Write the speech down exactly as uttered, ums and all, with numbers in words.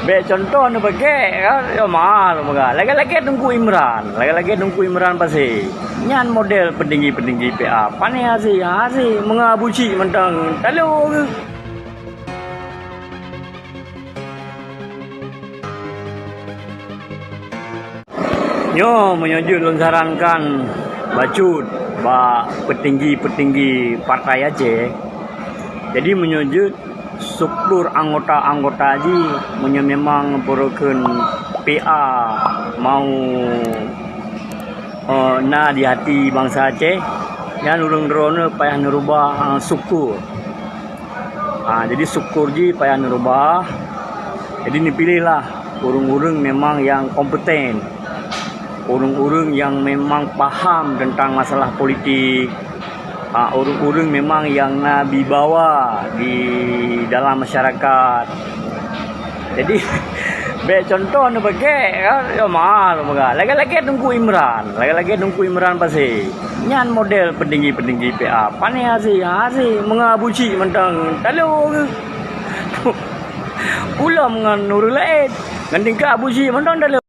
Bèk contoh neubagèk kan, ya mahal meuga. Lagèe-lagèe Teungku Imran, lagèe-lagèe Teungku Imran Pasé. Nyan model peutinggi-peutinggi P A. Pané hasé, hasé meunga buci mantong. Talo geuh. Nyoe meunyoe jeuet lôn sarankan bacut bak peutinggi-peutinggi partai Aceh. Jadi meunyoe jeuet struktur anggota-anggota jih meunyoe memang beureukeuen P A mau, eh, na di hati bansa Aceh, nyan ureueng droeneuh payah neurubah, eh, struktur. Ha, jadi struktur jih payah neurubah. Jadi neupilihlah ureueng-ureueng memang nyang kompeten, ureueng-ureueng nyang memang paham teuntang masalah politik, ha, ureueng-ureueng memang nyang na wibawa di dalam masyarakat. Jadi, bèk contoh neubagèk kan, ya mahal meuga. Lagèe-lagèe Teungku Imran, lagèe-lagèe Teungku Imran Pasé. Nyan model peutinggi-peutinggi P A. Pané hasé, hasé meunga buci mantong. Talo geuh. Ulôn ngon ureueng laén. Ngon tingkah buci mantong talo.